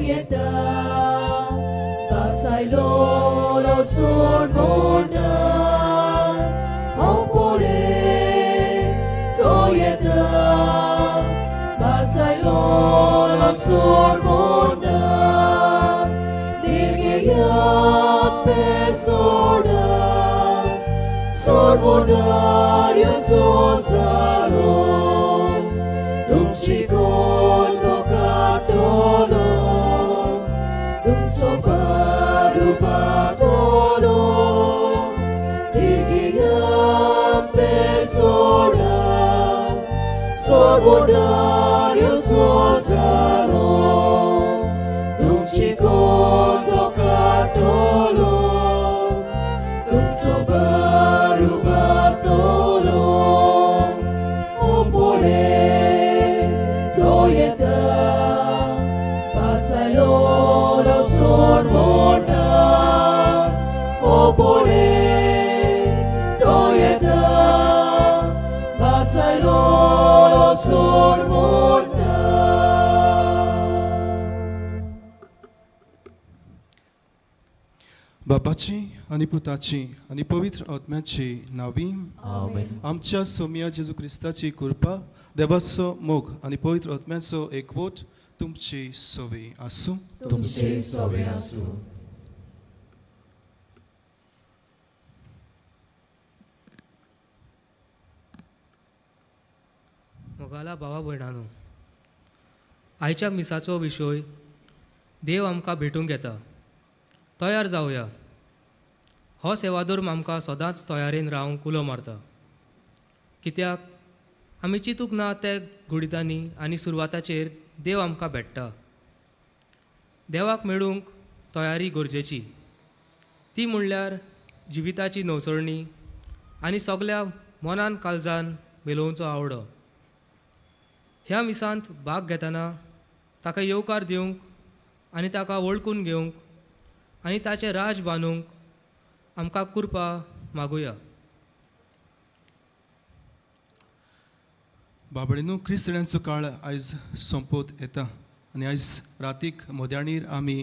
येता बासायलो सोडवना हांव पळय तो येता बासायलो सोडवना दिर्गेयात पेसोडा सोडवणाऱ्यो जालो तुमची कोण तो काडटलो तुमचो पार उबारतलो दिर्गेयात पेसोडा सोडवणाऱ्यो जालो तुमची कोण तो काडटलो तुमचो पार उबारतलो ओ पळय तो येता बासायलो सोडवना ओ पळय तो येता बासायलो सोडवना. बापाची आनी पुताची आनी पवित्र आत्म्याची नावी आमेन. आमच्या सोम्या जेजू क्रिस्ताची कृपा, देवाचो मोग आनी पवित्र आत्म्याचो एकवट तुमची सोवी आसूं. तुमचे सोवे आसूं. मोगाला भावा भयणानो, आयच्या मिसाचो विशय देव आमकां भेटूंक येता. तयार जावया. हो सेवाधर्म आमकां सदांच तयारेन रावंक उलो मारता. कित्याक आमी चिंतूंक ना त्या घुडितांनी आनी सुरवाताचेर देव आमकां भेट्टा. देवाक मेळूंक तयारी गरजेची. ती म्हणल्यार जिविताची नवसरणी आनी सगल्या मनान काळजान मेलोवचो आवडो. ह्या मिसांत भाग घेतना ताका येवकार दिवंक आनी ताका वळखून घेवंक आनी ताचें राज बांदूंक आमकां कृपा मागुया. बाबडीनू, क्रिस्तांचो काळ आयज सोंपत येता आनी आयज रातीक मध्यानीर आमी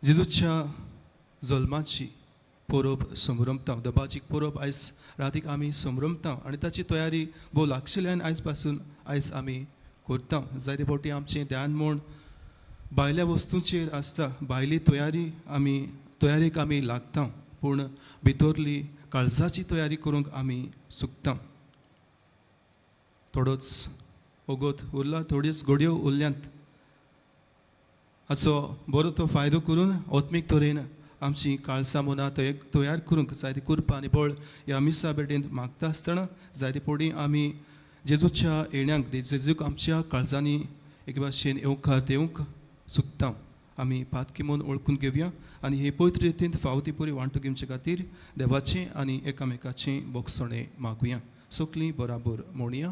जेजूच्या जल्माची परब संभ्रमता. दबाजीक परब आयज रातीक आमी संभ्रमता आनी ताची तयारी भोव लागशिल्ल्यान आयज पासून आयज आमी करता. जायते फावटी आमचें ध्यान म्हूण भायल्या वस्तूंचेर आसता. भायली तयारी आमी तयारेक आमी लागता, पूण भितरली काळजाची तयारी करूंक आमी चुकता. थोडोच वगत उरला, थोड्योच घडयो उरल्यात. हाचो बरो तो फायदो करून आत्मीक तरेन आमची काळसां मनां तयार करूंक जायती कृपा आनी बळ ह्या मिसा भेटेंत मागता आसतना जायते फावटी आमी जेजूच्या येण्याक, जेजूक आमच्या काळजांनी एक भाशेन येवकार दिवंक चुकता. आमी पातकी म्हूण वळखून घेवया आनी हे पवित्र रितींत फावो ती पुरी वांटू घेवचे खातीर देवाचें आनी एकामेकाचें बोगसणें मागुया. सगलीं बराबर म्हणया.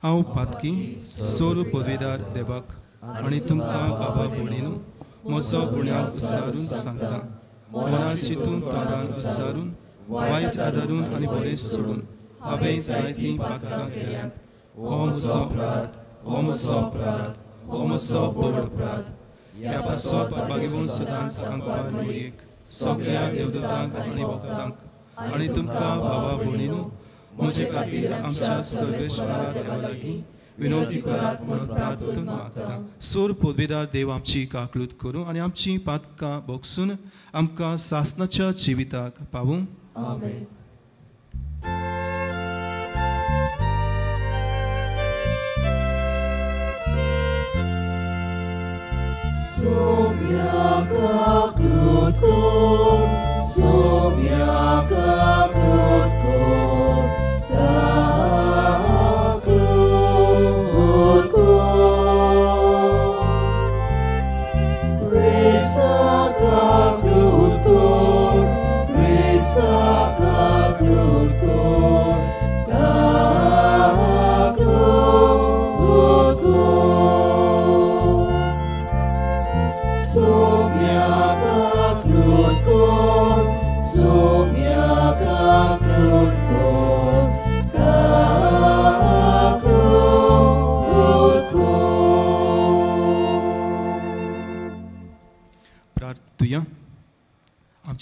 हांव पातकी सोर पदवेदार देवाक आनी तुमकां बाबा भयणीनू म्हजो गुन्यांव उच्चारून सांगता. मनान चिंतून तोंडान उच्चारून वायट आदारून आनी बरें सोडून हांवें जायतीं पातकां केल्यांत. हो म्हजो अपराध, हो म्हजो अपराध, हो म्हजो व्हड अपराध. ह्या पासत बागेवन सदांच आंकवार मोरयेक सगळ्या देवदूतांक आनी भक्तांक आनी तुमकां बाबा भयणीनू म्हजे खातीर आमच्या सर्वेश्वरा देवा लागीं विनवती करात म्हणून प्रार्थना मागता. सोर पदवेदार देव आमची काकलूत करूं आनी आमची पातकां बोगसून आमकां सासनाच्या जिविताक पावूं. आमेन. Krista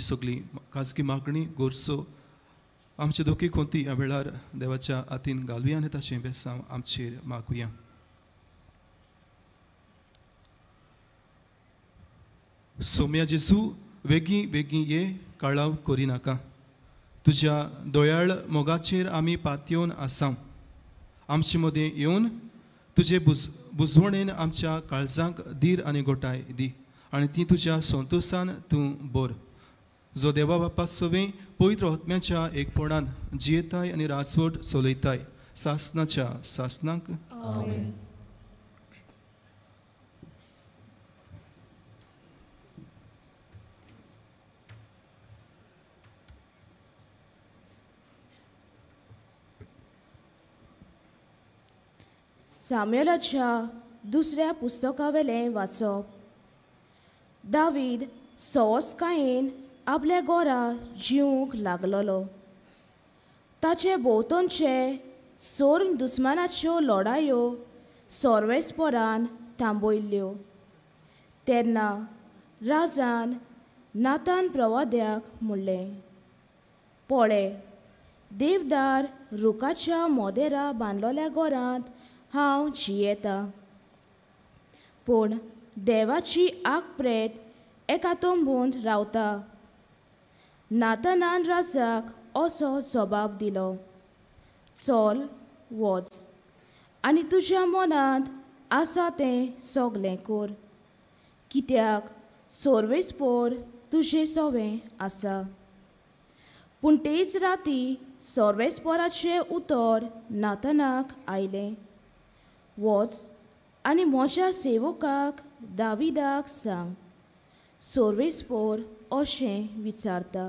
आमची सगळी खाजगी मागणी गोरसो आमचे दुखी खोंती ह्या वेळार देवाच्या हातीन घालुया आनी ताचें बेसांव आमचेर मागुया. सोम्या जेजू वेगीं वेगीं ये, कळाव करिनाका. तुज्या दयाळ मोगाचेर आमी पातयेवन आसाव. आमचे मदें येवन तुजे बुजवणेन आमच्या काळजांक धीर आनी गोटाय दी आनी ती तुज्या संतोशान तूं बोर. जो देवा बापा सवें पवित्र आत्म्याच्या एकपणान जियेताय आनी राजवट चलयताय सासनाच्या सासनाक. आमेन. सामुएलाच्या दुसऱ्या पुस्तकावेलें वाचप. दावीद सवसकायेन आपल्या घरा जिवंक लागलोलो. ताचे भोंवतणचे सोर्म दुस्मानाच्यो लडायो सर्वेस्परान थांबयल्ल्यो. तेन्ना राजान नातान प्रवाद्याक म्हणलें, पळय, देवदार रुखाच्या मोदेरा बांदलोल्या घरांत हांव जियेतां, पूण देवाची आगप्रेत एका तंबूंत रावता. नातानान राजाक असो जबाब दिलो, चल वच आनी तुज्या मनांत आसा तें सगलें कर, कित्याक सर्वेस्पर तुजें सवें आसा. पूण तेच राती सर्वेस्पराचें उतर नातानाक आयलें, वच आनी म्हज्या सेवकाक दाविदाक सांग, सर्वेस्पर अशें विचारता,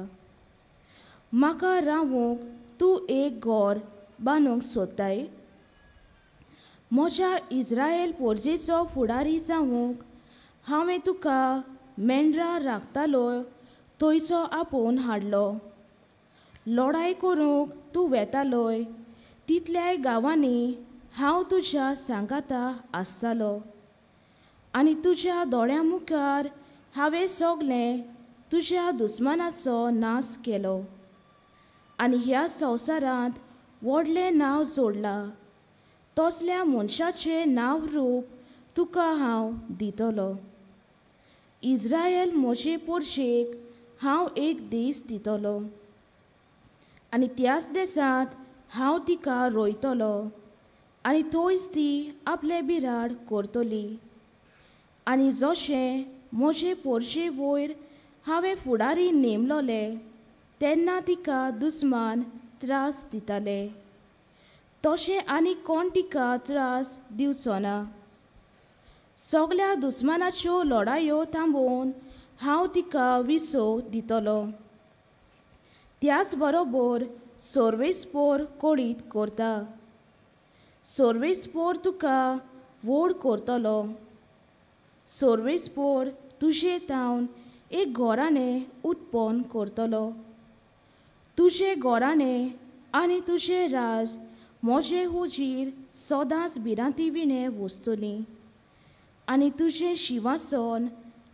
म्हाका रावूंक तूं एक घर बांदूंक सोदताय? म्हज्या इस्रायल पोरजेचो फुडारी जावंक हांवें तुका मेंढरां राखतालो थंयचो आपोवन हाडलो. लडाय करूंक तूं वेतालोय तितल्याय गांवांनी हांव तुज्या सांगाता आसतालो आनी तुज्या दोळ्यां मुखार हांवें सगलें तुज्या दुस्मानाचो नाश केलो आनी ह्या संवसारांत व्हडलें नांव जोडलां तसल्या मनशाचें नांव रूप तुका हांव दितलो. इस्रायल म्हजे पोरशेक हांव एक दीस दितलो आनी त्याच देसांत हांव तिका रोयतलो आनी थंयच ती आपलें बिराड करतली. आनी जशें म्हजे पोरशे वयर हांवें फुडारी नेमलोले तेन्ना तिका दुस्मान त्रास दिताले, तशें आनी कोण तिका त्रास दिवचो ना. सगल्या दुस्मानाच्यो लडायो थांबोवन हांव तिका विसव दितलो. त्याच बरोबर सर्वेस्पर कळीत करता, सर्वेस्पर तुका व्हड करतलो. सर्वेस्पर तुजे तावन एक घराणें उत्पन्न करतलो. तुजें घराणें आनी तुजें राज म्हजे हुजीर सदांच भिरांती विणें वचतलीं आनी तुजें शिंवासन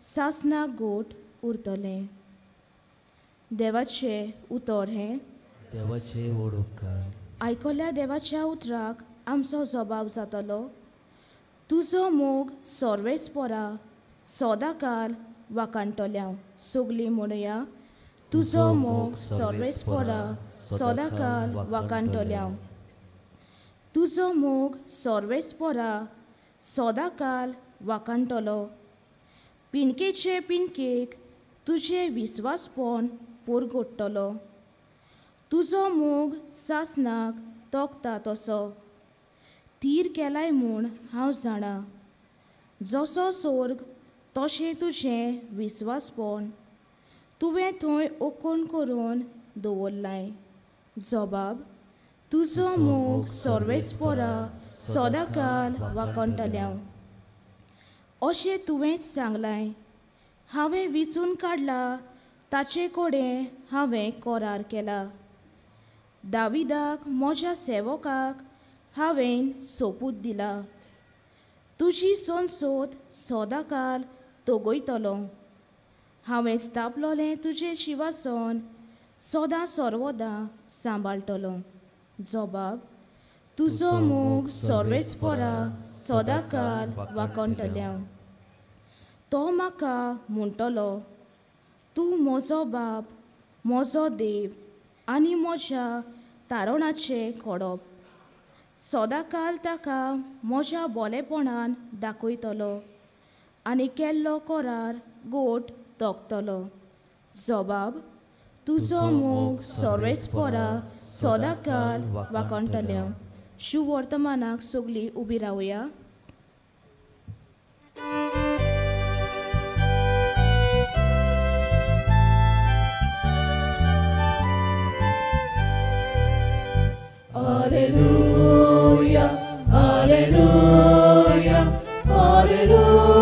सासना गोट उरतलें. देवाचें उतर हें. देवाचें व्हड उपकार. आयकल्या देवाच्या उतराक आमचो जबाब जातलो, तुजो मोग सर्वेस्परा सदांकाल वाखाणटल्या. सगलीं म्हणुया, तुजो मोग सर्वेस्परा सदांकाल वाखाणटल्या. तुजो मोग सर्वेस्परा सदांकाल वाखाणटलो. पिणकेचे पिणकेक तुजें विस्वासपण पुरगोडटलो. तुजो मोग सासनाक तोखता तसो थीर केलाय म्हूण हांव जाणा. जसो सोर्ग तशें तुजें विस्वासपण तुवें थंय ओकोण करून दवरलाय. जबाब, तुजो मोग सर्वेस्परा सदांकाल वाखाणटल्या. अशें तुवेंच सांगलाय, हांवें विंचून काडला ताचे कडेन हांवें करार केला. दाविदाक म्हज्या सेवकाक हांवें सोपूत दिला, तुजी संसद सदांकाल तगयतलो. हांवें स्थापलोलें तुजें शिवासन सदां सर्वदां सांबाळटलो. जबाब तुजो मोग सर्वेस्परा सदांकाल वांकणटल्या. तो म्हाका म्हणटलो, तूं म्हजो बाप, म्हजो देव आनी म्हज्या तारणाचें खडप. सदांकाल ताका म्हज्या बोलेपणान दाखयतलो आनी केल्लो करार गोट तोखतलो. जबाब तुजो मोग सर्वेस्परा सदांकाल वांकणटल्या. शुवर्तमानाक सगळीं उबी रावया. Alleluia, Alleluia, Alleluia,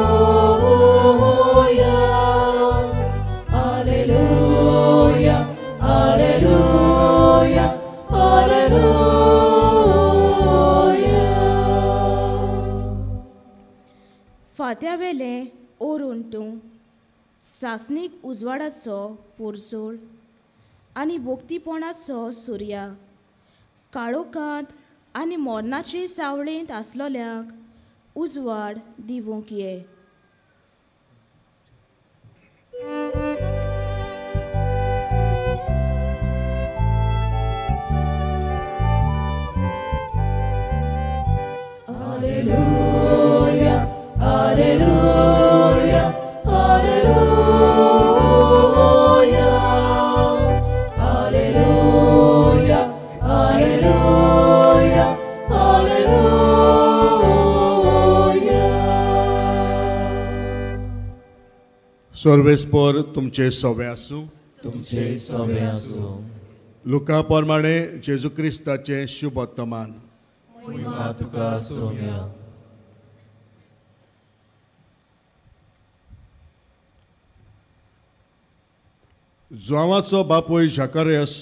Alleluia, Alleluia, Alleluia. फांत्यावेलें ओरून तूं सासणीक उजवाडाचो पोरजोळ आनी भोक्तीपणाचो सुर्या, काळोखांत आनी मरणाचे सावळेंत आसलोल्यांक उजवाड दिवंक ये. Alleluia, Alleluia, Alleluia, Alleluia, Alleluia, Alleluia. सर्वेस्पर तुमचे सवे आसूं. तुमचे सवे आसूं. लुका प्रमाणे जेजू क्रिस्ताचें शुभ वर्तमान. महिमा तुका सोम्या. जुआंवाचो बापूय जाकरियस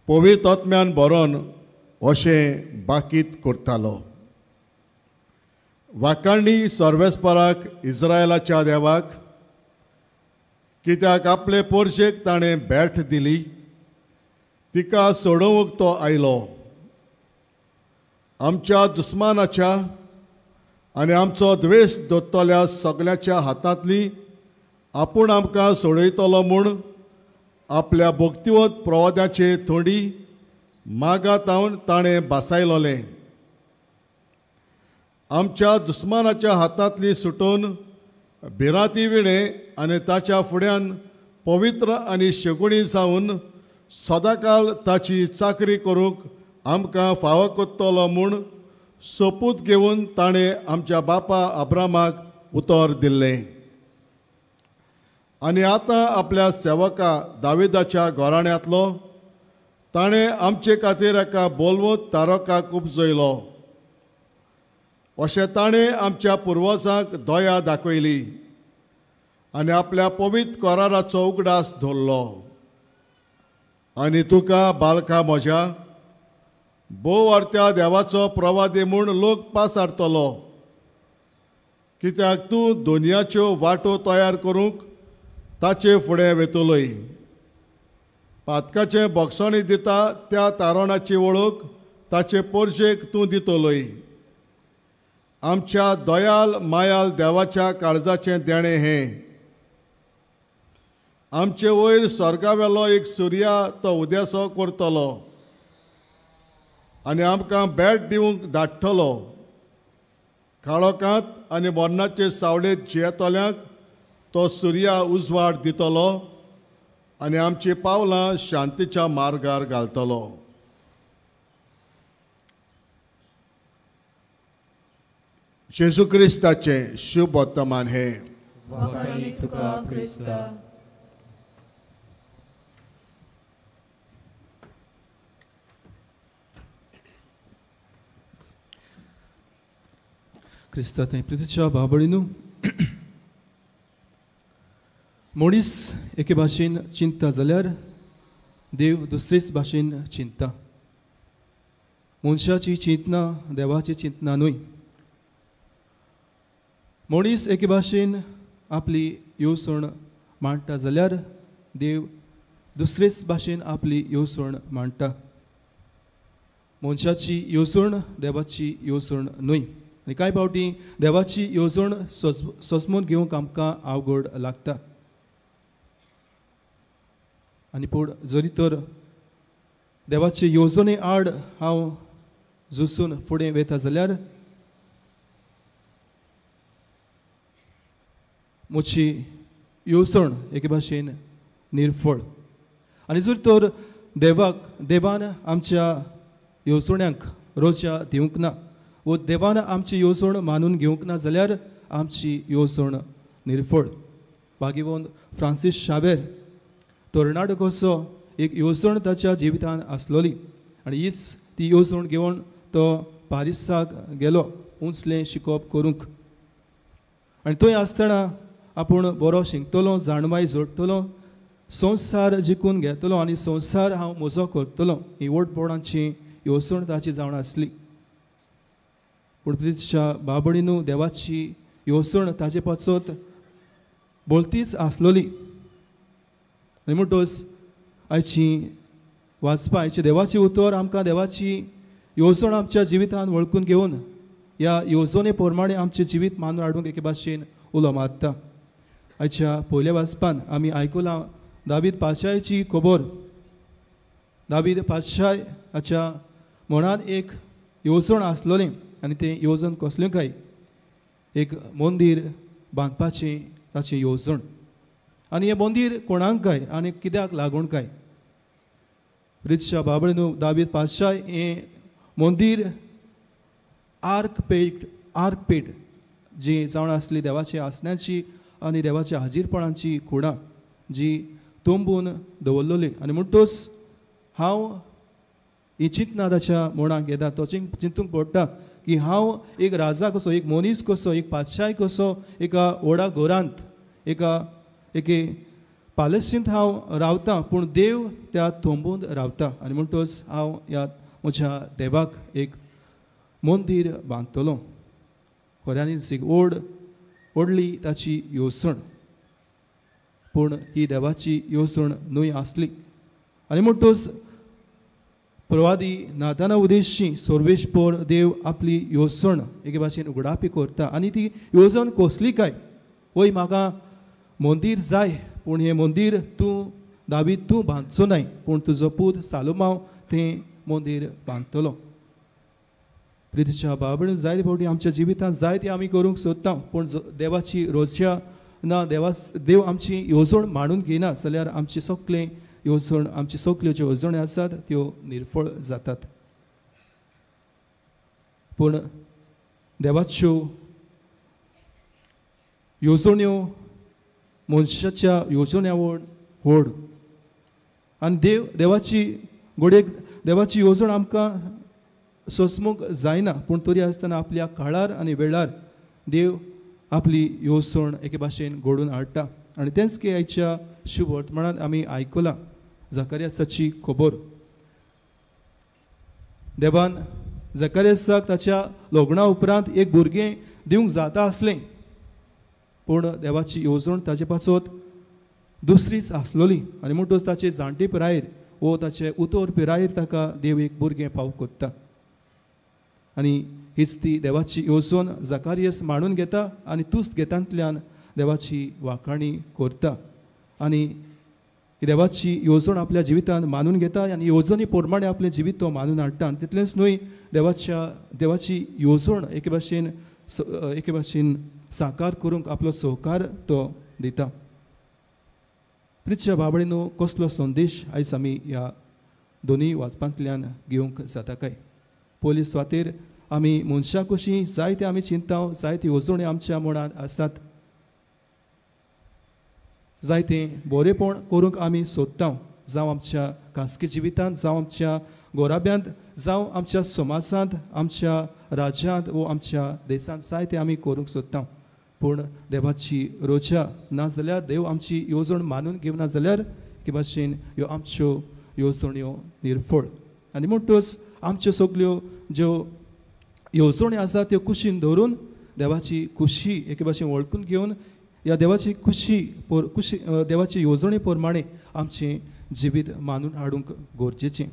पवित्र आत्म्यान भरोन अशें बाकीत करतालो. वाकांडी सर्वेस्पराक इस्रायलाच्या देवाक, कित्याक आपले पोरशेक ताणें भेट दिली, तिका सोडोवंक तो आयलो. आमच्या दुस्मानाच्या आनी आमचो द्वेश दोत्तल्या सगळ्याच्या हातांतली आपूण आमकां सोडयतलो म्हूण आपल्या भक्तिवत प्रवाद्याचे थोंडी मागातावन ताणें बासायलोलें. आमच्या दुस्मानाच्या हातांतली सुटून भिरांती विणें आनी ताच्या फुड्यान पवित्र आनी शेगुणी जावन सदांकाल ताची चाकरी करूंक आमकां फावो करतलो म्हूण सोपूत घेवन ताणें आमच्या बापा अब्रामाक उतर दिल्लें. आनी आतां आपल्या सेवका दाविदाच्या घराण्यांतलो ताणें आमचे खातीर एका बोलवत तारकाक उपजयलो. अशें ताणें आमच्या पुर्वजांक दया दाखयली आनी आपल्या पवित्र कराराचो उगडास धरलो. आनी तुका बालका म्हज्या भोव आरत्या देवाचो प्रवादी म्हूण लोक पासारतलो, कित्याक तूं दुनियाच्यो वाटो तयार करूंक ताचे फुडें वेतलोय. पातकाचें बोगसणी दिता त्या तारणाची वळख ताचे पोरशेक तूं दितलोय. आमच्या दयाल मायाल देवाच्या काळजाचें देणें हें. आमचे वयर स्वर्गावेलो एक सुर्या तो उद्यासो करतलो आनी आमकां भेट दिवंक धाडटलो. काळोखांत आनी मरणाचे सावळेंत जियेतल्यांक तो सुर्या उजवाड दितलो आनी आमची पावलां शांतीच्या मार्गार घालतलो. जेजू क्रिस्ताचें शुभ वर्तमान हें. क्रिस्ता थंय प्रितीच्या बाबडीनू, मनीस एके भाशेन चिंतता जाल्यार देव दुसरेच भाशेन चिंतता. मनशाची चिंतना देवाची चिंतना न्हय. मनीस एके भाशेन आपली येवजण मांडटा जाल्यार देव दुसरेच भाशेन आपली येवजण मांडटा. मनशाची येवजण देवाची येवजण न्हय आनी कांय फावटी देवाची येवजण सोसमून घेवंक आमकां अवघड लागता. आनी पूण जरी तर देवाचे येवजणे आड हांव झुजून फुडें वता जाल्यार म्हजी येवजण एके भाशेन निर्फळ. आनी जर तर देवान आमच्या येवजण्यांक रोजा दिवंक ना वो देवान आमची येवजण मानून घेवंक ना जाल्यार आमची येवजण निर्फळ. भाग्यवंत फ्रांसीस शावेर तरणाटो कसो एक येवजण ताच्या जिवितान आसलोली आनी हीच ती येवजण घेवन तो पारिसाक गेलो उंचलें शिकोवप करूंक. आनी थंय आसतना आपूण बरो शिकतलो, जाणवाय जोडटलो, संवसार जिखून घेतलो आनी संवसार हांव म्हजो करतलो ही व्हडपणाची येवजण ताची जावन आसली. पूण तिच्या बाबडीनू देवाची येवजण ताचे पासत बोलतीच आसलोली. आनी म्हणटच आयची वाचपा आयची देवाची उतर आमकां देवाची येवजण आमच्या जिवितान वळखून घेवन ह्या येवजणे प्रमाणे आमचें जिवीत मानून हाडूंक एके भाशेन उलो मारता. आयच्या पयल्या वाचपान आमी आयकुलां दावीद पातशायची खबर. दावीद पातशाय हाच्या मनान एक येवजण आसलोलें आनी तें येवजण कसलें काय एक मंदीर बांदपाचें ताचें येवजण. आनी हें मंदीर कोणाक काय आनी कित्याक लागून काय? रितशा बाबडीनू दावीद पातशाय हें मंदीर आर्क पेट जी जावन आसली देवाच्या आसण्याची आनी देवाच्या हाजीरपणाची खुणां जी तोंबून दवरलेली. आनी म्हणटच हांव ही चिंतना ताच्या मनाक येता, तो चिंतूंक पडटा की हांव एक राजा कसो, एक मनीस कसो, एक पातशाय कसो एका व्हडा घरांत एके पालसींत हांव रावतां, पूण देव त्या तोंबून रावता. आनी म्हणटच हांव ह्या म्हज्या देवाक एक मंदीर बांदतलो. खऱ्यांनीच एक व्हडली ताची येवजण, पूण ही देवाची येवजण न्हय आसली. आनी म्हणटच प्रवादी नाताना उदेशी सर्वेस्पर देव आपली येवजण एके भाशेन उगडापी करता. आनी ती येवजण कसली काय? वय म्हाका मंदीर जाय, पूण हें मंदीर तूं दावीद तूं बांदचो नाय, पूण तुजो पूत सालुमांव तें मंदीर बांदतलो. प्रितीच्या बाबडीन जायते फावटी आमच्या जिवितांत जायते आमी करूंक सोदता, पूण देवाची रोजया ना, देव आमची येवजण मांडून घेयना जाल्यार आमची सगळें येवजण, आमची सगळ्यो ज्यो येवजण्यो आसात त्यो निर्फळ जातात. पूण देवाच्यो येवजण्यो मनशाच्या येवजण्या व्हड आनी देवाची घडयेक देवाची येवजण आमकां सोंसूंक जायना, पूण तरी आसतना आपल्या काळार आनी वेळार देव आपली येवजण एके भाशेन घडोवन हाडटा. आनी तेंच की आयच्या शुभ वर्तमानांत आमी आयकुलां जकारियासाची खबर. देवान जकारियासाक ताच्या लग्ना उपरांत एक भुरगें दिवंक जाता आसलें, पूण देवाची येवजण ताचे पासत दुसरीच आसलोली. आनी म्हणटच ताचे जाणटे पिरायेर वो ताचे उतर पिरायेर ताका देव एक भुरगें पाव कोत्ता. आनी हीच ती देवाची येवजण जकारियस मांडून घेता आनी तुस्त घेतांतल्यान देवाची वाखाणी करता. आनी देवाची येवजण आपल्या जिवितांत मानून घेता आनी येवजणी प्रमाणे आपलें जिवीत तो मानून हाडटा. आनी तितलेंच न्हय, देवाची येवजण एके भाशेन साकार करूंक आपलो सहकार तो दिता. प्रितच्या बाबडीनो कसलो संदेश आयज आमी ह्या दोनूय वाचपांतल्यान घेवंक जाता काय? पयली सुवातेर आमी मनशां कशीं जायते आमी चिंता, जायते येवजण्यो आमच्या मनांत आसात, जायते बरेपण करूंक आमी सोदता, जावं आमच्या खासगी जिवितांत, जावं आमच्या घराब्यांत, जावं आमच्या समाजांत, आमच्या राज्यांत वो आमच्या देशांत जायते आमी करूंक सोदता. पूण देवाची रोजा ना जाल्यार, देव आमची येवजण मानून घेवना जाल्यार एके भाशेन ह्यो आमच्यो येवजण्यो निर्फळ. आनी म्हणटच आमच्यो सगल्यो ज्यो येवजण्यो आसा त्यो कुशीन दवरून देवाची खुशी एके भाशेन वळखून घेवन ह्या देवाची खुशी खुशी देवाची येवजणे प्रमाणे आमचें जिवीत मानून हाडूंक गरजेचें.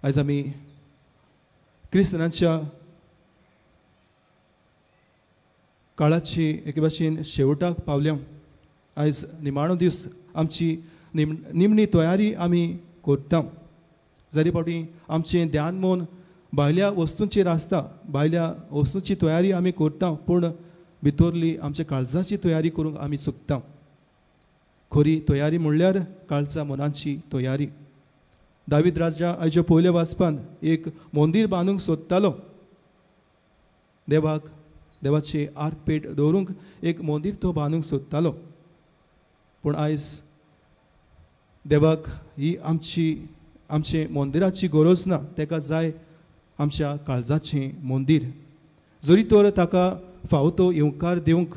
आयज आमी क्रिस्तांच्या काळाची एके भाशेन शेवटाक पावल्या. आयज निमाणो दीस, आमची निमणी तयारी आमी करता. जायते फावटी आमचें ध्यान मन भायल्या वस्तूंचेर आसता, भायल्या वस्तूंची तयारी आमी करता, पूण भितरली आमच्या काळजाची तयारी करूंक आमी चुकता. खरी तयारी म्हणल्यार काळजा मनाची तयारी. दावीद राजा आयच्या पयल्या वाचपान एक मंदीर बांदूंक सोदतालो, देवाक देवाचे आर्कपेट दवरूंक एक मंदीर तो बांदूंक सोदतालो. पूण आयज देवाक ही आमची आमचे मंदिराची गरज ना, ताका जाय आमच्या काळजाचें मंदीर. जरी तर ताका फावो तो येवकार दिवंक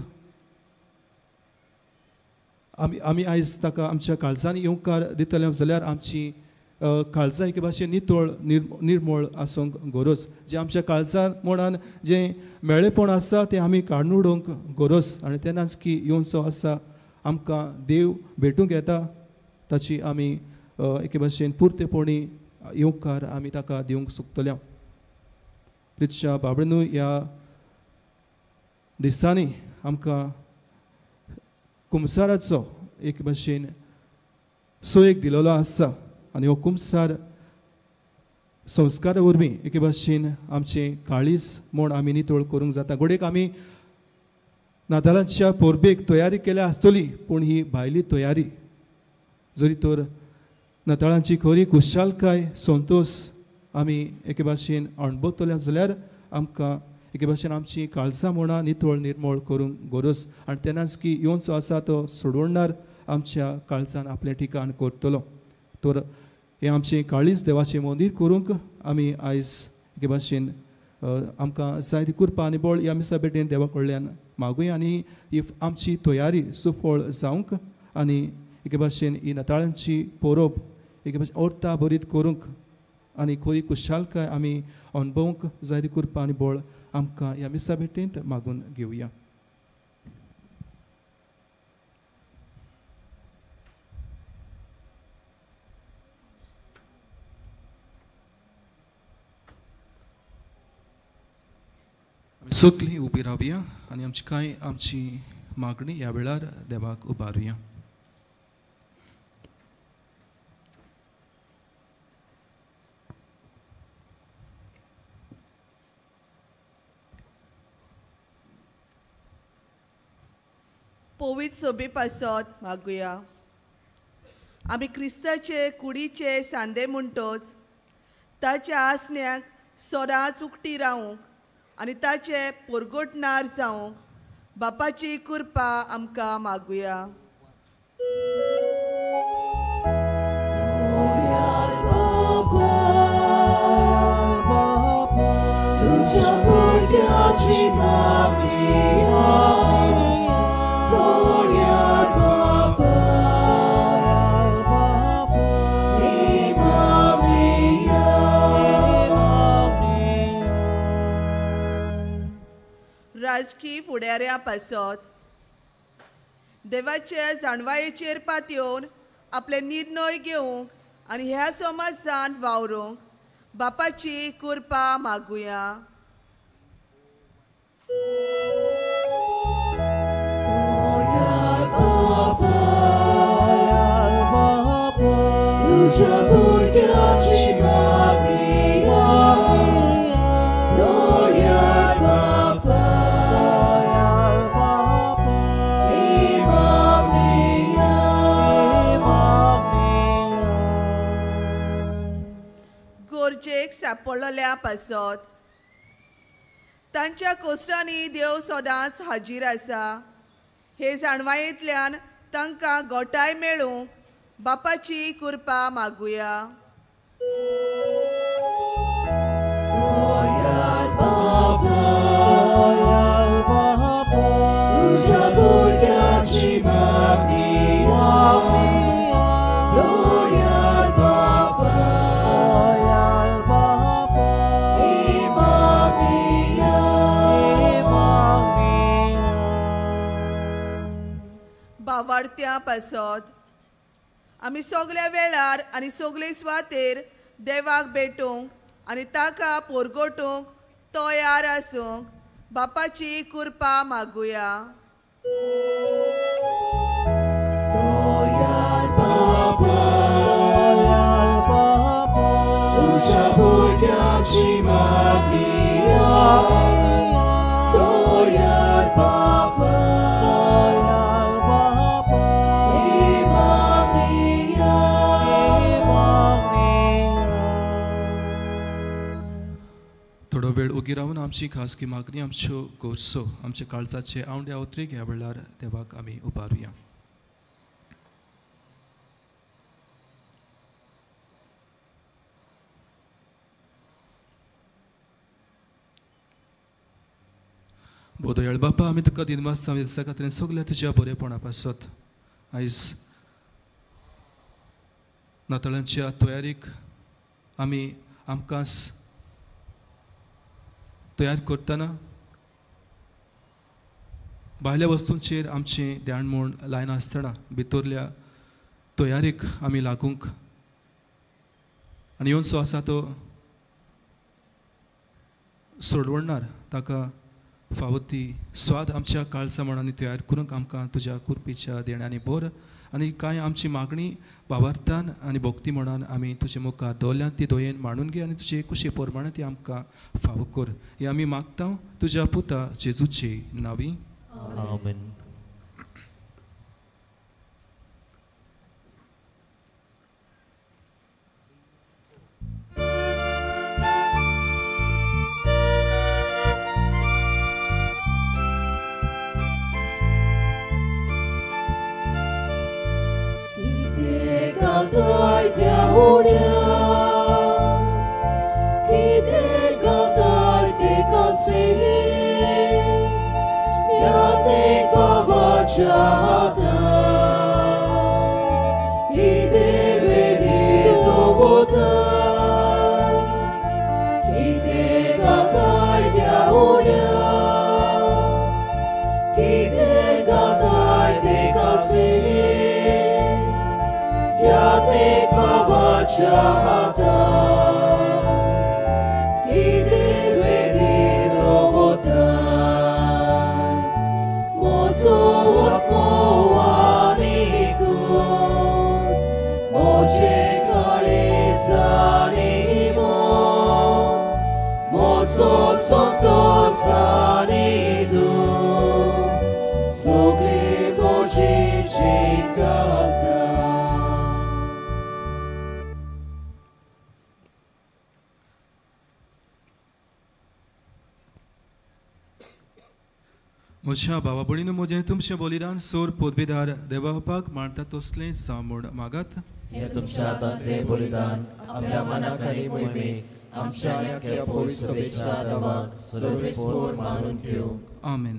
आमी आमी आयज ताका आमच्या काळजांनी येवकार दितले जाल्यार आमची काळजां एके भाशेन नितळ निर्मळ आसूंक गरज. जें आमच्या काळजान मनान जें मेळेपण आसा तें आमी काडून उडोवंक गरज. आनी तेन्नाच की येवचो आसा आमकां देव भेटूंक येता, ताची आमी एके भाशेन पुरतेपणी येवकार आमी ताका दिवंक शकतले. प्रितच्या बाबडीनू ह्या दिसांनी आमकां कुमसाराचो एक भाशेन सोयेक दिलेलो आसा आनी हो कुमसार संस्कारा वरवीं एके भाशेन आमचें काळीज म्हूण आमी नितळ करूंक जाता. घडयेक आमी नातालांच्या परबेक तयारी केल्या आसतली, पूण ही भायली तयारी. जरी तर नाताळांची खरी खुशालकाय संतोश आमी एके भाशेन अणभवतले जाल्यार आमकां एके भाशेन आमची काळजां म्हणा नितळ निर्मळ करूंक गरज. आनी तेन्नाच की येवचो आसा तो सोडवणार आमच्या काळजान आपलें ठिकाण करतलो. तर हें आमचें काळीज देवाचें मंदीर करूंक आमी आयज एके भाशेन आमकां जाय ती कृपा आनी बळ ह्या मिसा भेटेन देवा कडल्यान मागुया आनी ही आमची तयारी सुफळ जावंक आनी एके भाशेन ही नाताळांची परब एके भाशेन अर्था भरीत करूंक आनी खरी खुशालकाय आमी अणभवंक जाय ती कृपा आनी बळ आमकां ह्या मिसा भेटेंत मागून घेवया. सगळीं उबी रावया आनी आमची कांय आमची मागणी ह्या वेळार देवाक उबारुया. पवित्र सोबे पासत मागुया. आमी क्रिस्ताचे कुडीचे सांदे म्हणटोच ताच्या आसण्याक सदांच उकटी रावूंक आनी ताचे पोरगोटणार जावंक बापाची कृपा आमकां मागुया. राजकी फुडाऱ्यां पासत देवाचे जाणवायेचेर पातयेवन आपले निर्णय घेवंक आनी ह्या समाजान वावरूंक बापाची कृपा मागुया. गरजेक सापडलेल्या पासत तांच्या कोसरांनी देव सदांच हाजीर आसा हे जाणवायेंतल्यान तांकां गोटाय मेळूंक बापाची कृपा मागुया. भावार्थ्यां पासत आमी सगल्या वेळार आनी सगळे सुवातेर देवाक भेटूंक आनी ताका पोरगोटूंक तयार आसूंक बापाची कृपा मागुया. तुझ्या भुरग्याची मागणी दयाळ बापा, ही मागणी. थोडो वेळ उगी रावन आमची खासगी मागणी आमच्यो गोरसो आमच्या काळजाचे आवंडे अवतरीक ह्या वेळार देवाक आमी उबारुया. बोदयाळ बापा, आमी तुका दिनवास जावं दिसा खातीर सगल्या तुज्या बरेपणा पासत आयज नाताळांच्या तयारीक आमी आमकां तयार करतना भायल्या वस्तूंचेर आमचें ध्यान म्हूण लायनासतना भितरल्या तयारीक आमी लागूंक आनी येवचो आसा तो सोडवणार ताका फावो ती स्वाद आमच्या काळजा मनांनी तयार करूंक आमकां तुज्या कुरपीच्या देण्यांनी भर आनी कांय आमची मागणी भावार्थान आनी भक्ती म्हणान आमी तुजे मुखार दवरल्या ती दयेन मांडून घे आनी तुजे कुशी प्रमाणे ती आमकां फावो कर. हे आमी मागता तुज्या पुता जेजूचे नांवी. आमेन. Gatay te urea, kite gatay te katseli, yadek baba chata, ide vedi dovota, kite gatay te urea, kite gatay te katseli. Yadek baba chata, ide vedi dovota, mozo atmo anikur, moje kalizanimo, mozo santo sanidu, sogli moji chikata. म्हज्या भावा भयणीनो, म्हजें तुमचें बलिदान सोर पदवीदार देवापाक मांडटा तसलें जावं म्हूण मागात. हें तुमच्या हातांतलें बलिदान आपल्या मनाक आनी मोहिमेक आमच्या आनी आख्या पवित्र सभेच्या देवाक सर्वेस्पोर मानून घेवंक. आमेन.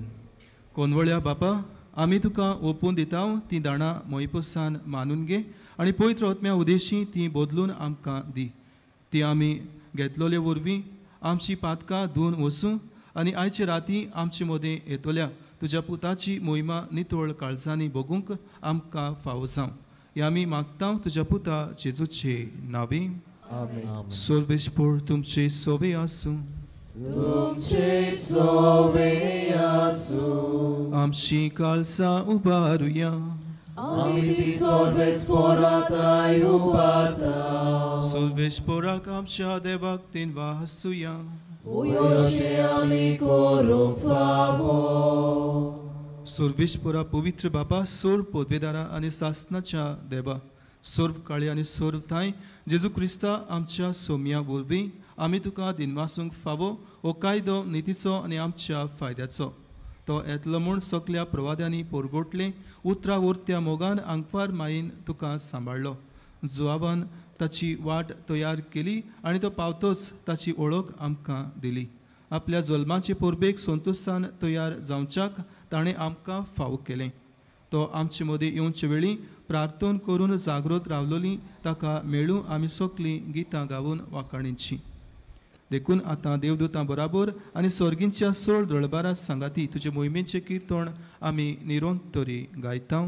कोनवळ्या बापा, आमी तुका ओपून दिता तीं दाणां मोहिपोसान मानून घे आनी पवित्र आत्म्या उदेशी तीं बदलून आमकां दी. ती आमी घेतलोले वरवीं आमची पातकां धुवन वसूं आनी आयचे राती आमचे मदें येतल्या तुज्या पुताची मोहिमा नितळ काळजांनी भोगूंक आमकां फावो जावं. हे आमी मागता तुज्या पुता जेजूचे नांवी. सर्वेस्पोर तुमचे सोवे आसूं. तुमचे सोवे आसूं. आमची काळजां उबारुया. आमी ती सर्वेस्पोराताय उबारता. सर्वेस्पोराक आमच्या देवाक दिनवासुया. सर्वेस्पोरा पवित्र बापा, सोर पदवेदारा आनी सासनाच्या देवा, सर्व काळी आनी सर्व ठांय जेजू क्रिस्ता आमच्या सोम्या वरवीं आमी तुका दिनवासूंक फावो हो कायदो नितीचो आनी आमच्या फायद्याचो. तो येतलो म्हूण सगल्या प्रवाद्यांनी पोरगोटलें उतरां वरत्या मोगान आंकवार मायेन तुका सांबाळ्ळो. जुवाबान ताची वाट तयार केली आनी तो पावतोच ताची ओळख आमकां दिली. आपल्या जल्माचे परबेक संतोशान तयार जावच्याक ताणें आमकां फावो केलें. तो आमचे मदीं येवचे वेळी प्रार्थना करून जागृत रावलोली ताका मेळूं आमी सगलीं गितां गावन वाखाणीची. देखून आतां देवदूतां बराबर आनी स्वर्गींच्या सोळ दळबारा सांगाती तुजे मोहिमेचें किर्तन आमी निरंतरी गायता.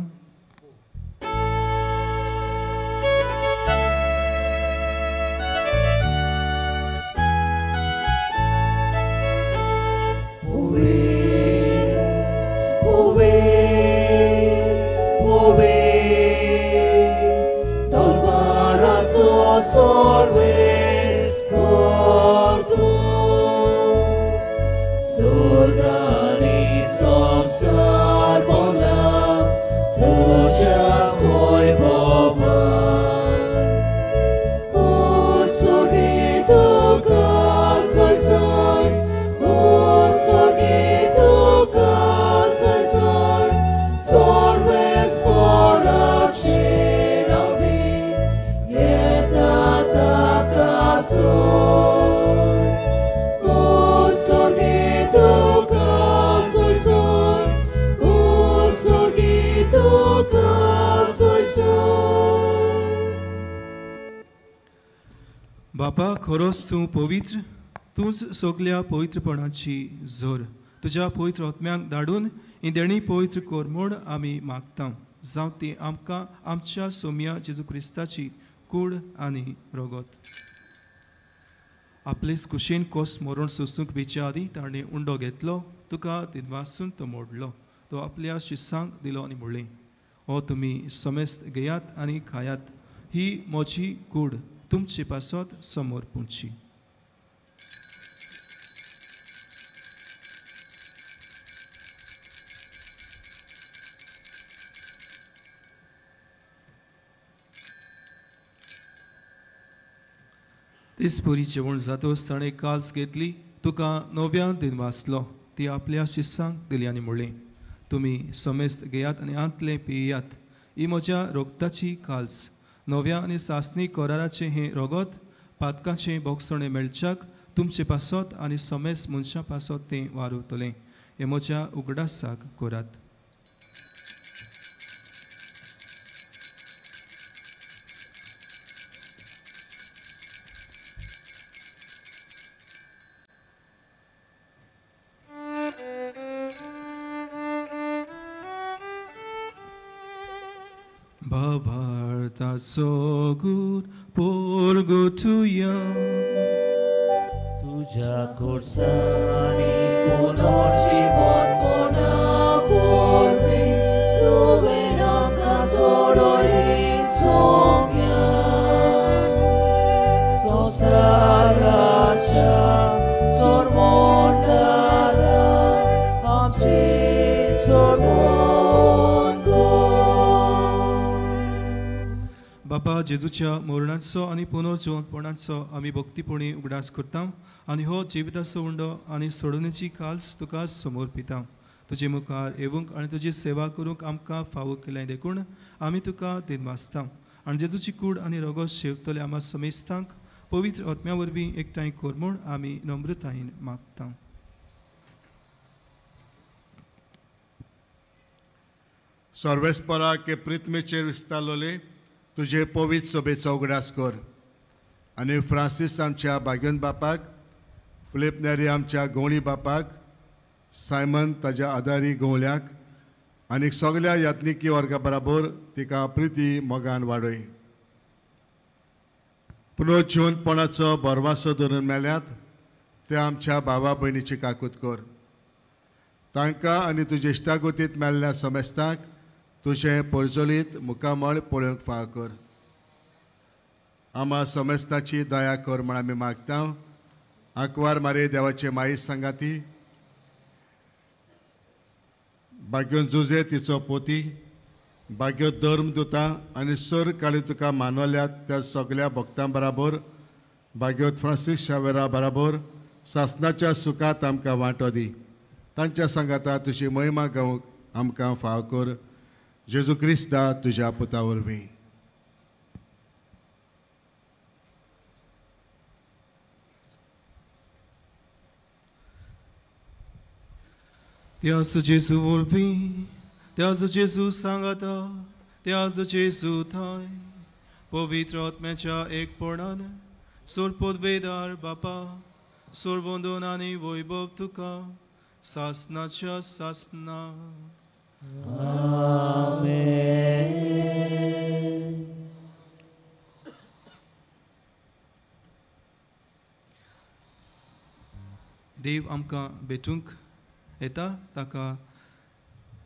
सोर्गानी संवसार भोला तुज्याच वैभवान. उत्सर्गी तुका जय जय, उत्सर्गी तुका जय जय, सर्वेस्पराचे नांवी येता ताका जोर. उत्सर्गी तुका जय जय, उत्सर्गी तुका जय जय. बापा, खरोच तूं पवित्र, तूंच सगल्या पवित्रपणाची जोर. तुज्या पवित्र आत्म्यांक धाडून ही देणी पवित्र कर म्हूण आमी मागता. जावं ती आमकां आमच्या सोम्या जेजू क्रिस्ताची कूड आनी रगत. आपलेच कुशीन कोस मरण सोसूंक वेच्या आदीं ताणें उंडो घेतलो, तुका दिनवासून तो मोडलो, तो आपल्या शिसांक दिलो आनी म्हणलें, हो तुमी समेस्त घेयात आनी खायात, ही म्हजी कूड तुमचे पासत समोर पुंची. तेचपरी जेवण जातोच ताणें काल्स घेतली, तुका नव्या दिनवासलो, ती आपल्या शिसांक दिली आनी म्हणलें, तुमी समेस्त घेयात आनी आंतलें पियात, ही म्हज्या रोगताची काल्स, नव्या आनी सासणी कराराचें हें रगत पातकाचें बोगसणें मेळच्याक तुमचे पासत आनी समेस्त मनशां पासत तें वारवतलें. हें म्हज्या उगडासाक करात. भावार्थाचो गूर पोरगोटुया, तुज्या खुर्सांनी पुनर्जीवनपणा वरवीं तुवें आमकां सोडयली सोम्या. संवसाराच्या सोडवणारा आमची सोडवण कर. बापा, जेजूच्या मरणाचो आनी पुनर्जिवंतपणाचो आमी भक्तीपणी उगडास करता आनी हो जिविताचो उंडो आनी सोडवणेची काल्स तुका समर्पिता. तुजे मुखार येवंक आनी तुजी सेवा करूंक आमकां फावो केलें देखून आमी तुका दिनवासता. आनी जेजूची कूड आनी रगत शेवतले आमा समेस्तांक पवित्र आत्म्या वरवीं एकठांय कर म्हूण आमी नम्रतायेन मागता. सर्वेस्परा के प्रिथमेचेर विस्तारलोले तुजे पवित्र सभेचो उगडास कर आनी फ्रांसीस आमच्या भाग्योन बापाक, फिलीप नेरी आमच्या गवळी बापाक, सायमन ताज्या आदारी गवळ्याक आनी सगल्या यात्निकी वर्गा बराबर तिका प्रिती मोगान वाडय. पुनर्जिवंतपणाचो भरवासो धरून मेल्यात त्या आमच्या भावा भयणीची काकूत कर. तांकां आनी तुजे इश्टागोतींत मेल्ल्या समेस्तांक तुजें परजलीत मुखामळ पळोवंक फाव कर. आमा समेस्ताची दया कर म्हण आमी मागता. आंकवार मारे देवाचे माई सांगाती, भाग्योन जुजे तिचो पोती, भाग्यो धर्म दुता आनी सर काळी तुका मानवल्यात त्या सगल्या भक्तां बराबर, भाग्योत फ्रांसीस शावेरा बराबर सासनाच्या सुखात आमकां वांटो दी. तांच्या सांगाता तुजी महिमा गावंक आमकां फाव कर. जेजू क्रिस्ता तुज्या पुता वरवीं. त्याच जेजू वरवीं, त्याच जेजू सांगाता, त्याच जेजू थांय पवित्र आत्म्याच्या एकपणान सोरपोदवेदार बापा, सोरवंदन आनी वैभव तुका सासनाच्या सासना. आमेन. देव आमकां भेटूंक येता, ताका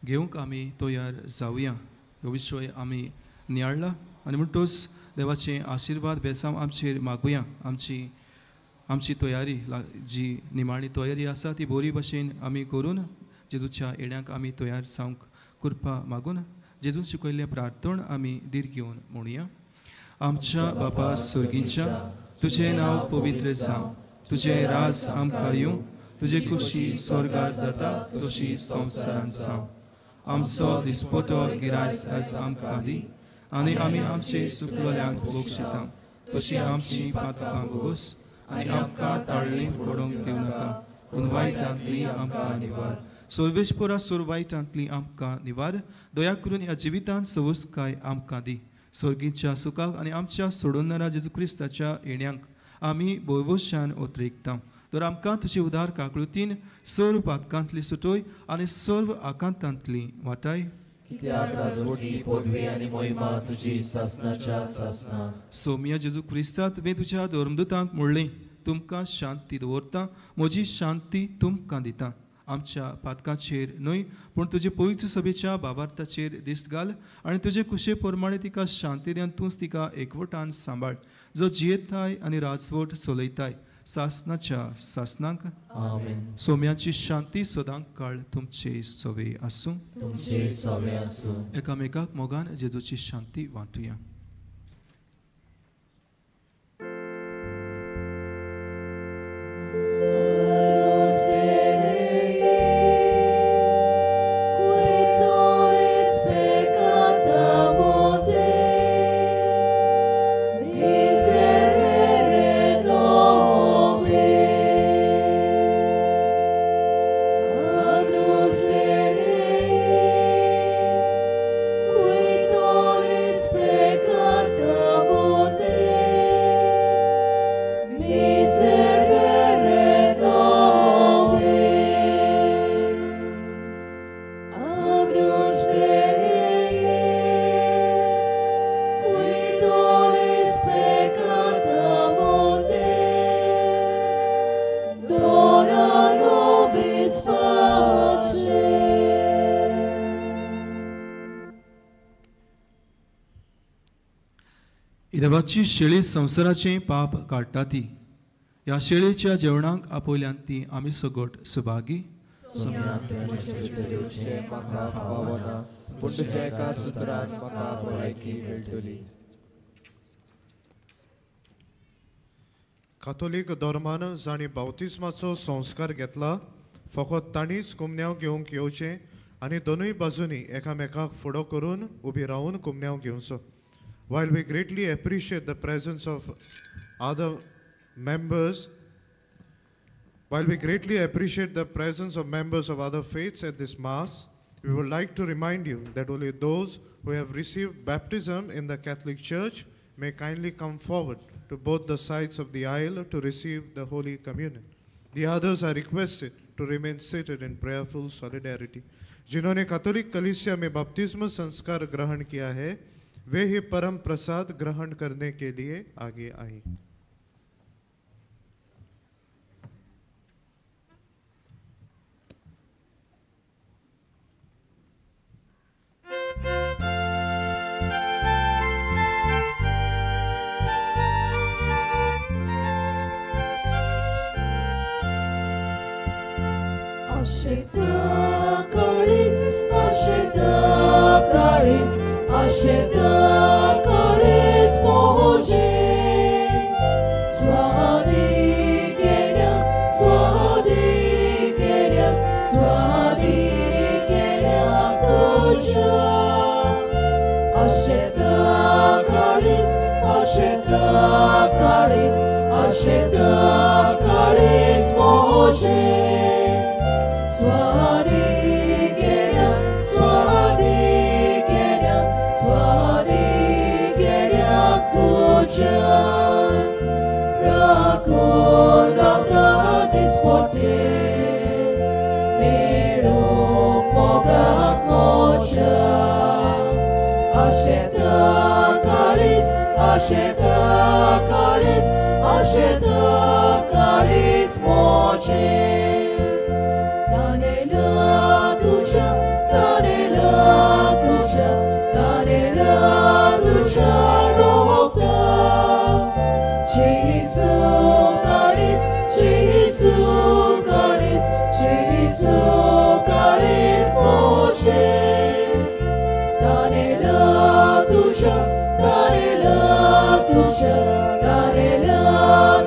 घेवंक आमी तयार जावया. हो विशय आमी नियाळला आनी म्हणटूच देवाचे आशिर्वाद बेसांव आमचेर मागुया. आमची आमची तयारी जी निमाणी तयारी आसा ती बरी भशेन आमी करून जेजूच्या येण्याक आमी तयार जावंक कृपा मागून जेजून शिकयल्लें प्रार्थन आमी धीर घेवन म्हणुया. आमच्या बापा स्वर्गींच्या, तुजें नांव पवित्र जावं, तुजें राज आमकां येवं, तुजे खुशी स्वर्गार जाता तशी संवसारांत जावं. आमचो दिसपटो गिरायस आयज आमकां दी आनी आमी आमचे सुकलोल्यांक बक्षिता तशी आमची पातकां भोगोस आनी आमकां ताळ्ळी पडोवंक दिवं नाका, पूण वायटांतली आमकां निवार. सर्वेस्परा सोर वायटांतली आमकां निवार, दया करून ह्या जिवितांत सवसकाय आमकां दी. स्वर्गीच्या सुखाक आनी आमच्या सोडोवणारा जेजू क्रिस्ताच्या येण्यांक आमी भोवशान ओतरेकता. तर आमकां तुजे उदार काकळुतीन सर्व पातकांतली सुटोय आनी सर्व आकांतांतली वाटाय. कित्याक राजवटी पदवी आनी मोहिमा तुजी सासनाच्या सासना. सोम्या जेजू क्रिस्ता, तुवें तुज्या धर्मदूतांक म्हणलें, तुमकां शांती दवरता, म्हजी शांती तुमकां दिता. आमच्या पातकांचेर न्हय पूण तुजे पवित्र सभेच्या बाबार्थाचेर दिश्ट घाल आनी तुजे कुशे प्रमाणे तिका शांती दिवन तूंच तिका एकवटान सांबाळ, जो जियेताय आनी राजवट चलयताय सासनाच्या सासनाक. आमेन. सोम्याची शांती सदां काळ तुमचे सवे आसूं. तुमचे सवे आसूं. एकामेकाक मोगान जेजूची शांती वांटुया. देवाची शेळी संवसाराचें पाप काडटा ती, ह्या शेळीच्या जेवणाक आपयल्यान ती आमी सगट सुभागी. कातोलीक धर्मान जांणी बाप्तिस्माचो संस्कार घेतला फकत तांणीच कुमन्यांव घेवंक येवचें आनी दोनूय बाजूंनी एकामेकाक फुडो करून उबी रावन कुमन्यांव घेवचो. While we greatly appreciate the presence of other members, while we greatly appreciate the presence of members of other faiths at this Mass, we would like to remind you that only those who have received baptism in the Catholic Church may kindly come forward to both the sides of the aisle to receive the Holy Communion. The others are requested to remain seated in prayerful solidarity. जिन्होंने Catholic कलीसिया में बपतिस्म संस्कार ग्रहण किया है वे ही परम प्रसाद ग्रहण करने K लिए आगे आए. Asheta karis moje, swadi kenya, swadi kenya, swadi kenya tuja. Asheta karis, asheta karis, asheta karis moje, swadi kenya, swadi kenya, swadi kenya tuja. Rakun rakta disporte, meluk mogak moja. Asheta karis, asheta karis, asheta karis moje. Tanela tuja, tanela tuja, tanela tuja rokta. Jesus. जेजू काळीज, जेजू काळीज, जेजू काळीज म्हजें. तानेला तुज्या, तानेला तुज्या, तानेला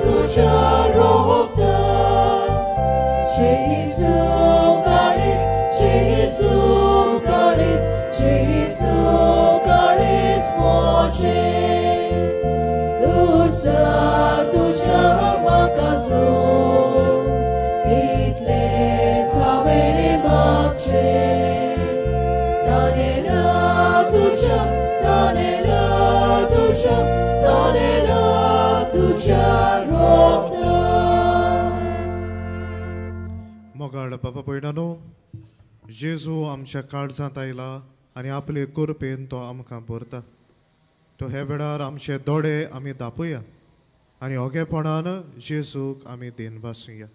तुज्या रोगतान. जेजू काळीज, जेजू काळीज, जेजू काळीज म्हजें. उरसार तुज्या म्हाका जोड, इतलेंच हांवें मागचें. तानेला तुज्या, तानेला तुज्या, तानेला तुज्या रोगतान. मोगाळ बाबा भयणानो, जेजू आमच्या काळजांत आयला आनी आपले कृपेन तो आमकां भरता. तो हे वेळार आमचे दोळे आमी दापुया आनी ओगेपणान जेजूक आमी देन भासुया.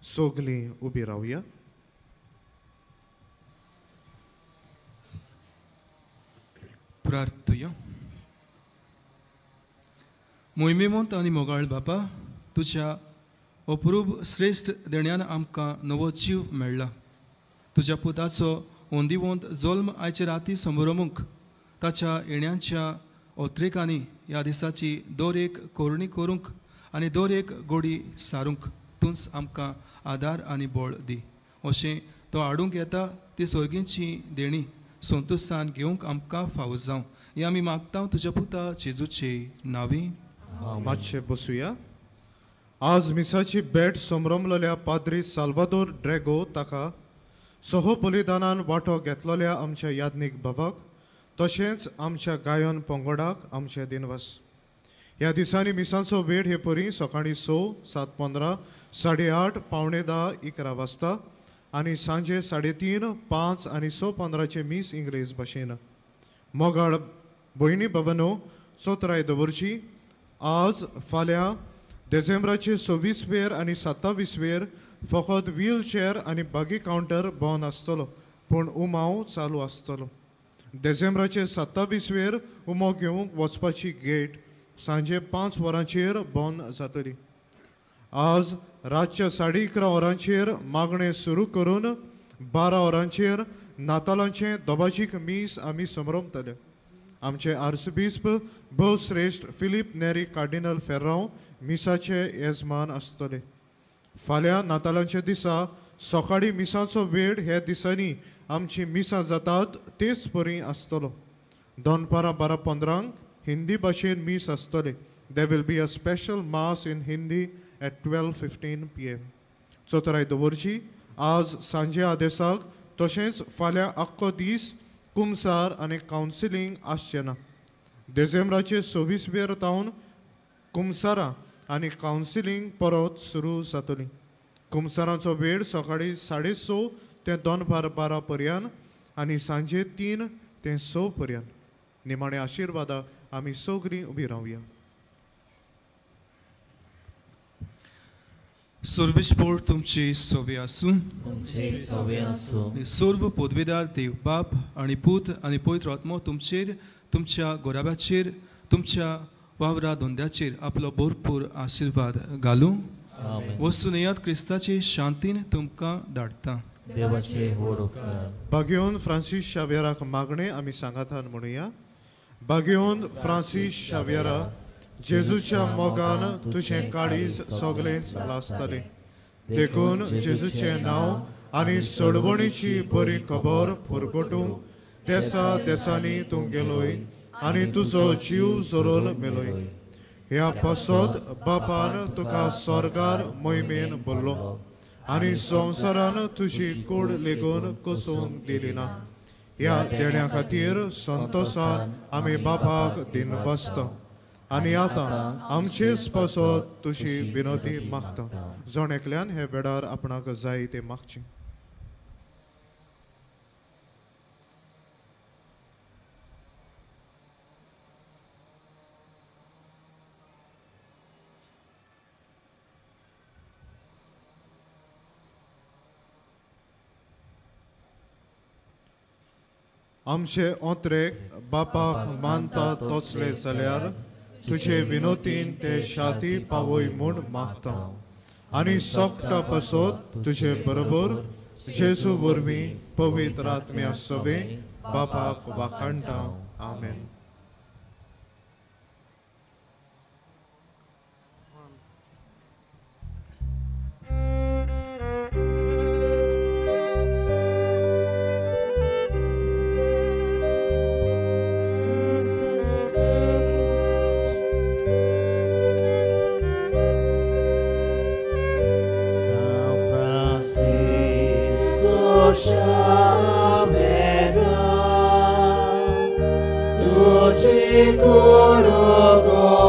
सगलीं उबी रावया. प्रार्थुया. मोहिमेवंत आनी मोगाळ बापा, तुज्या अप्रूप श्रेश्ठ देण्यान आमकां नवो जीव मेळ्ळा. तुज्या पुताचो ओंदिवंत जल्म आयचे राती समरमूंक ताच्या येण्यांच्या ओत्रेकांनी ह्या दिसाची दर एक कोरणी करूंक आनी दर एक गोडी सारूंक तूंच आमकां आदार आनी बळ दी. अशें तो हाडूंक येता ती सर्गींची देणी संतोशान घेवंक आमकां फावो जावं, हें आमी मागता तुज्या पुता जेजूचे नांवी. मातशें बसुया. आज मिसाची भेट समरमलेल्या पाद्री साल्वादोर ड्रेगो ताका सह बलिदानान वांटो घेतलेल्या आमच्या याज्ञीक बाबाक तशेंच आमच्या गायन पंगडाक आमचे दिनवास. ह्या दिसांनी मिसांचो वेळ हे परी सकाळीं 6, 7:15, 8:30, 9:45, 11 वाजता आनी सांजे 3:30, 5 आनी 6:15 मीस इंग्लेज भाशेन. मोगाळ भयणी भवनो, चोत्राय दवरची. आज फाल्यां डिसेंबराचे 26 वेर आनी 27 वेर फकत व्हीलचेअर आनी बागी कावंटर बंद आसतलो, पूण उमाव चालू आसतलो. डिसेंबराचे 27 वेर उमो घेवंक वचपाची गेट सांजे 5 वरांचेर बंद जातली. आज रातच्या 11:30 वरांचेर मागणें सुरू करून 12 वरांचेर नातालांचें दोबाजीक मीस आमी समरमतले. आमचे आर्सबिस्प भोवश्रेश्ठ फिलीप नेरी कार्डिनल फेर्रांव मिसाचे येजमान आसतले. फाल्यां नातालांच्या दिसा सकाळीं मिसाचो वेळ ह्या दिसांनी आमची मिसां जातात तेच परी आसतलो. दनपारां 12:15 हिंदी भाशेन मीस आसतलें. There will be a special mass in Hindi at 12:15 PM. चोतराय दवरची. आज सांजे आदेसाक तशेंच फाल्यां आख्खो दीस कुमसार आनी कावन्सिलींग आसचें ना. डिसेंबराचे 26 वेर तावन कुमसारां आनी कावन्सिलींग परत सुरू जातली. कुमसारांचो वेळ सकाळीं 6:30 ते दनपार 12 पर्यंत आनी सांजे 3 ते 6 पर्यंत. निमाणे आशिर्वादाक आमी सगळीं उबी रावया. सर्वेस्पोर तुमचे सोवे आसूं. सर्व पदवेदार देव बाप आनी पूत आनी पवित्र आत्मो तुमचेर, तुमच्या गोराब्याचेर, तुमच्या वावरा धंद्याचेर आपलो भरपूर आशिर्वाद घालूं. वस्तू नेयात क्रिस्ताचे शांतीन तुमकां धाडटा. बागेवन फ्रांसीस शाव्यराक मागणें आमी सांगातान म्हणुया. बागेवन फ्रांसीस शाव्यरा, जेजूच्या मोगान तुजें काळीज सगळेंच लासतलें, देखून जेजूचें नांव आनी सोडवणीची बरी खबर पुरगटूंक देसा देसांनी तूं गेलोय आनी तुजो जीव जोरोन मेलोय. ह्या पासत बापान तुका स्वर्गार मोहिमेन भरलो आनी संवसारान तुजी कूड लेगून कसोवंक दिली ना. ह्या देण्या खातीर संतोसान आमी बापाक दिनवासता. आनी आतां आमचेच पासत तुजी विनोती मागता. जण एकल्यान हे वेळार आपणाक जाय ते मागचें. आमचे ओंत्रेक बापाक मानता तसले जाल्यार तुजे विनोतीन ते शाती पावय म्हूण मागता आनी सोकटा पासत तुजे बरोबर जेजू वरवीं पवित्र आत्म्या सवे बापाक वाखाणटा. आमेन. Xaviera, duci coro.